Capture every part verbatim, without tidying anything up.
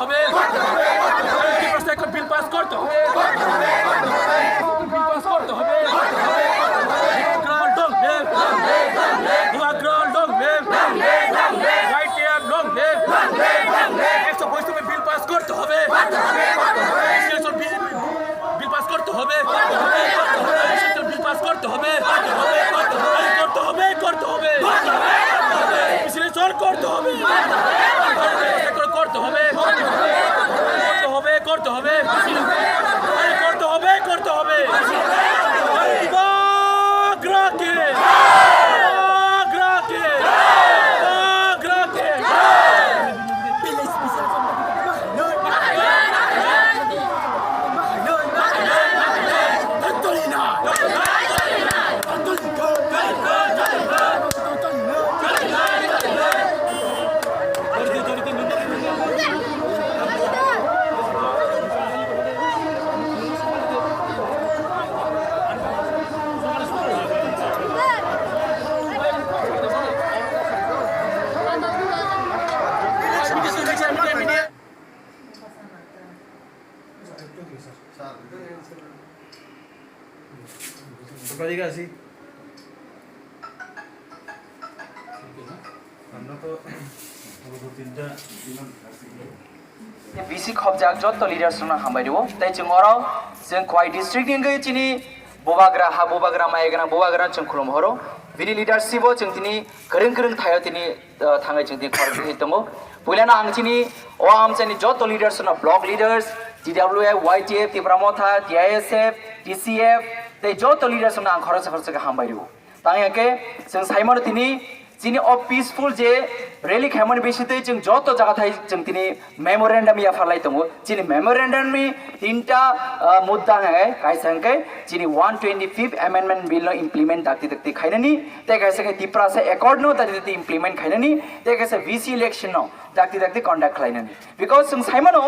হবে। ত্রিপুরা সরকার bill pass করতে হবে। বিল পাস করতে হবে। বুবাগ্রা long live। বুবাগ্রা long live। YTF long live। একশো বৈষম্য বিল পাস করতে হবে। বিল পাস করতে হবে। বিল পাস করতে হবে। আরে করতে হবে, করতে হবে। বিশ্লেষণ করতে হবে। করতে হবে, করতে হবে। আরে করতে হবে, করতে হবে। আরে বুবাগ্রাকে, বুবাগ্রাকে, বুবাগ্রাকে। Bisi khobjak joto leaders rokno hambai rwo. Tei chwng oro chwng Khowai district ni wngwi chini bubagra ha, bubagra maya gwnang bubagra chwng khulum horo. Bini leadership o chwng tini kwrwng kwrwng thaio tini, uh, thangwi chwng tini khorang twi tongo. Puilano ang chini o amchaini joto leaders no, block leaders, T W F, Y T F, Tipra Motha, T I S F, T C F, tei joto leaders no ang khoroksa khoroksa khe hambai rwo. Tangya khe chwng saimano tini chini o peaceful je rally khaimani bisingtwi chwng joto jaga thai chwng tini memorandum yapharlai tongo. Chini memorandum ni tinta, ah, mudda hwnkhe kaisa hwnkhe chini one twenty fifth amendment bill no implement dakti dakti khainani, tei kaisa khe Tiprasa Accord no dakti dakti implement khainani, tei kaisa V C election no dakti dakti conduct khlainani. Because chwng saimano,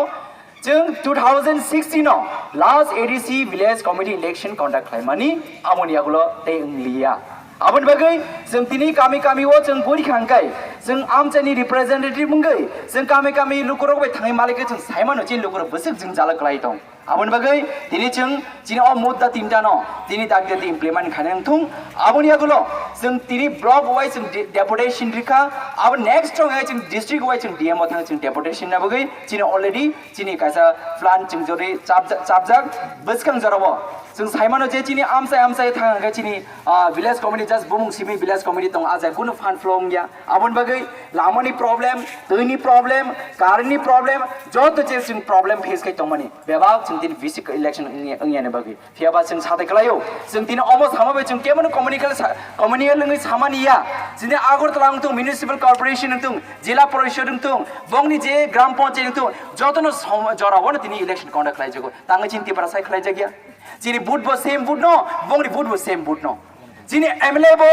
chwng two thousand sixteen no last A D C village committee election conduct khlaimani, aboni yagulo tei wngliya. Aboni bagwi chwng tini kami kami o chwng guri khangkai, chwng amchaini representative wngwi chwng kami kami lukurok bai thangwi malikhe chwng saimano chini lukurok bwswk jwngjalo kwlai tong. Aboni bagwi tini chwng chini o mudda tinta no tini dakti dakti implement khainani wngthung. Aboni yagulo chwng tini block wise chwng de-, deputation rikha, abo next chwng hai chwng district wise chwng D M o thang chwng deputation na bagwi chini already chini kaisa plan chwng jori chapjak, chapjak bwskang jorabo chwng saimano je chini amchai amchai thang hwnkhe chini, ah, village committee just bumung simi village committee tong, ajai kunu fund flow wngya. Aboni bagwi lamani problem, twini problem, current ni problem, joto je chwng problem face khai tongmani bebak chwng tini V C election wngya, wngyani bagwi. Phiyaba chwng sathai khlaio, chwng tini omo sama bai chwng kebono communical sa-, communical wngwi samani ya. Chini Agartala wngthung, municipal corporation wngthung, jila porishod wngthung, bongni je gram panchayat wngthung, jotono som-, jorao no tini election conduct khlaijago. Tangwi chini Tiprasa khlaijakya. Chini vote bo same vote no, bongni vote bo same vote no. Chini M L A bo,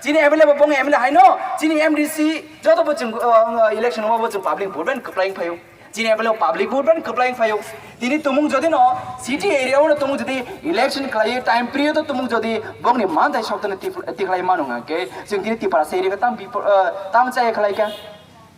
chini M L A bo bong M L A hai no, chini M D C joto bo chwng, uh, uh, election wngma bo chwng public vote bai kwplai wng phaio. Chini M L A o public vote bai kwplai wng phaio. Tini tumung jodi no city area o tumung jodi election khlai time period o tumung jodi bongni manthai soktoni tik-, tiklai manu hwnkhe chwng tini Tiprasa area khe tam bipor, uh, tam chaya khlai kha.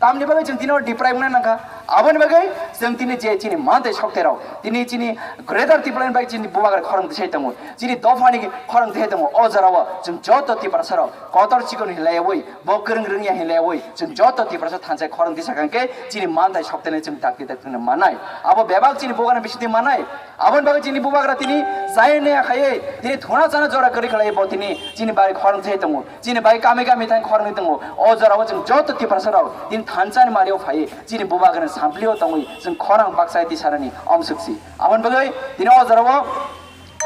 Tamni bagwi chwng tini o deprive wngna nangkha. Aboni bagwi chwng tini je chini manthai sokterok, tini chini Greater Tipraland bai chini bubagra khorang tisai tongo, chini dophani khorang tisai tongo. O jorao chwng joto Tiprasarok kotor chikon hinlaiwi, bo kwrwng rwngya hinlaiwi, chwng joto Tiprasa thansa khorang tisakha hwnkhe chini manthai soktene chwng dakti dakti mannai. Abo bebak chini bubagra bisingtwi mannai. Aboni bagwi chini bubagra tini chayani akhaiwi tini thuna chana jora kwrwi khlaiwi bo tini chini bai khorang tisai tongo. Chini bai kami kami thang khorang tongo. O jorao chwng joto Tiprasarok tini thansa ni mario phaiwi chini bubagrani samplio tongwi chwng khorang baksa tisarani omsukchi. Aboni bagwi tini o jorao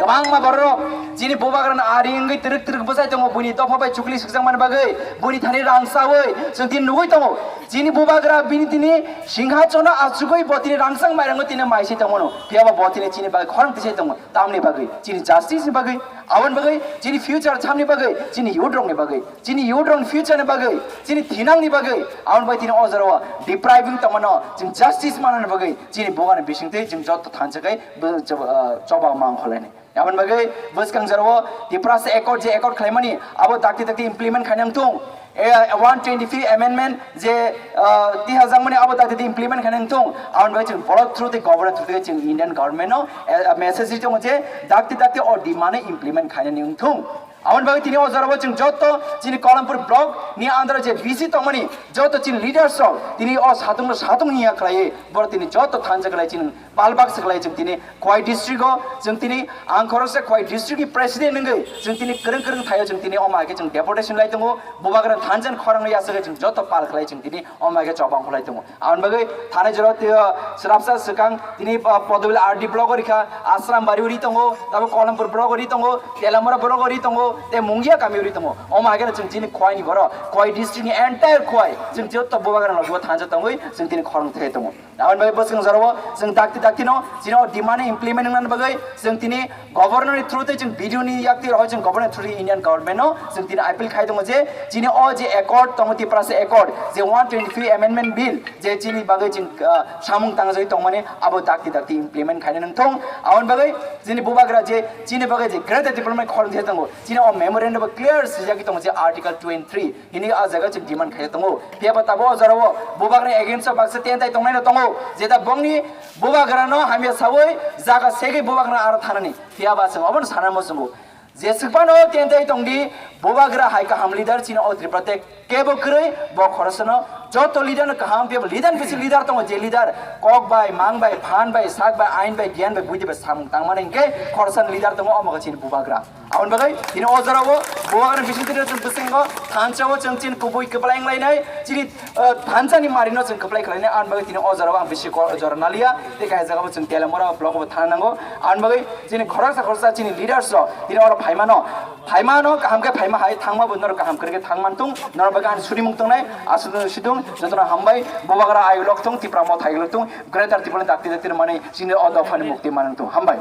Bangma bororok chini bubagrano ari wngwi twrwk twrwk bwsai tongo, buini dopha bai chukli swkjakmani bagwi, buini thani rang chawi chwng tini nugwi tongo. Chini bubagra bini tini singhasono achugwi bo tini rangchak mairango tini maisai tongmano, phiyaba bo tini chini bagwi khorang tisai tongo. Tamni bagwi? Chini justice ni bagwi, aboni bagwi chini future chamni bagwi, chini youth rokni bagwi. Chini youth rokni future ni bagwi, chini thinangni bagwi, aboni bagwi tini o jorao depriving tongmano chwng justice manani bagwi chini bubagrani bisingtwi chwng joto thansa khai bo-, choba, ah, choba mangkholaini. Aboni bagwi bwskang jorao Tiprasa Accord je accord khlaimani abo dakti dakti implement khaina wngthung. Eh, one twenty-fifth amendment je, ah, tihajakmani abo dakti dakti implement khaina wngthung. Aboni bagwi chwng borok through tei governor through tei chwng Indian government no, eh, message ri tongo je dakti dakti o demand no implement khainani wngthung. Aboni bagwi tini o jorao chwng joto chini Kolampur block ni under je busy tongmani joto chini leaders rok tini o satung no satung hiya khlaiwi borok tini joto thansa khlai chini palbak se khlai chwng tini Khowai district o chwng tini ang khoroksa Khowai district ni president wngwi chwng tini kwrwng kwrwng thaio chwng tini omo hai khe chwng deputation lai tongo, bubagra thansa ni khorang no yasagwi chwng joto pal khlai chwng tini omo hai khe choba wngkhulai tongo. Aboni bagwi thanai jora twi, ah, swrapsa swkang tini, ah, Podobili R D block o rikha, Asram Bari uri tongo, tabo Kolampur block uri tongo, Telamura block uri tongo, tei Mungia kami uri tongo. Omo hai khe chwng chini Khowai ni borok, Khowai district ni entire Khowai, chwng joto bubagra no thansa tongwi chwng tini khorang thai tongo. Aboni bagwi bwskang jorao chwng dakti dakti no chini o demand implement wngna bagwi chwng tini governor ni through tei chwng B D O ni yakti rohoi chwng governor through Indian government no chwng tini appeal khai tongo je chini o je accord tongo Tiprasa Accord je one twenty-three amendment bill je chini bagwi chwng, ah, samung tangjagwi tongmani abo dakti dakti implement khaina nangthung. Aboni bagwi chini bubagra je chini bagwi je greater development khorang thai tongo chini o memorandum bo clear swijagwi tongo je article twenty-three. Hini a jaga chwng demand khai tongo. Phiya ba tabuk o jorao bubagrani against o baksa tentai tongnai no tongo. Jeta bongni bubagrano hamya sawi jaga segwi bubagrano aro thanani. Phiya ba chwng obono sana muchungo. Jeswk phano tentai tongdi bubagra hai kaham leader chini o Tripura tei kebo kwrwi bo khoroksa no joto leader no kaham phiya ba leader bisi leader tongo je leader kok bai mang bai phan bai sak bai ain bai giyan bai buidi bai samung tangmani hinkhe khoroksa leader tongo omo khe chini bubagra. Aboni bagwi tini o jorao bubagrani bisingtwi chwng bwskango thansa o chwng chini kubui kwplai wnglainai chini, uh, thansa ni mari no chwng kwplai khlainai. Aboni bagwi tini o jorao ang bisi ko-, jora naliya tei kaisa jagao chwng Telamura block bo thana nango. Aboni bagwi chini khoroksa khoroksa chini leaders rok tini oro phaimano, phaimano kaham khe phaima hai thangma bo norok kaham kwrwi khe thangman tung norok bagwi ani sudimung tongnai aswk sidung jotono hambai bubagra ayuk lok tung Tipra motha ayuk lok tung greater Tripura ni dakti dakti mani chini o dophani mukti manung tung hambai.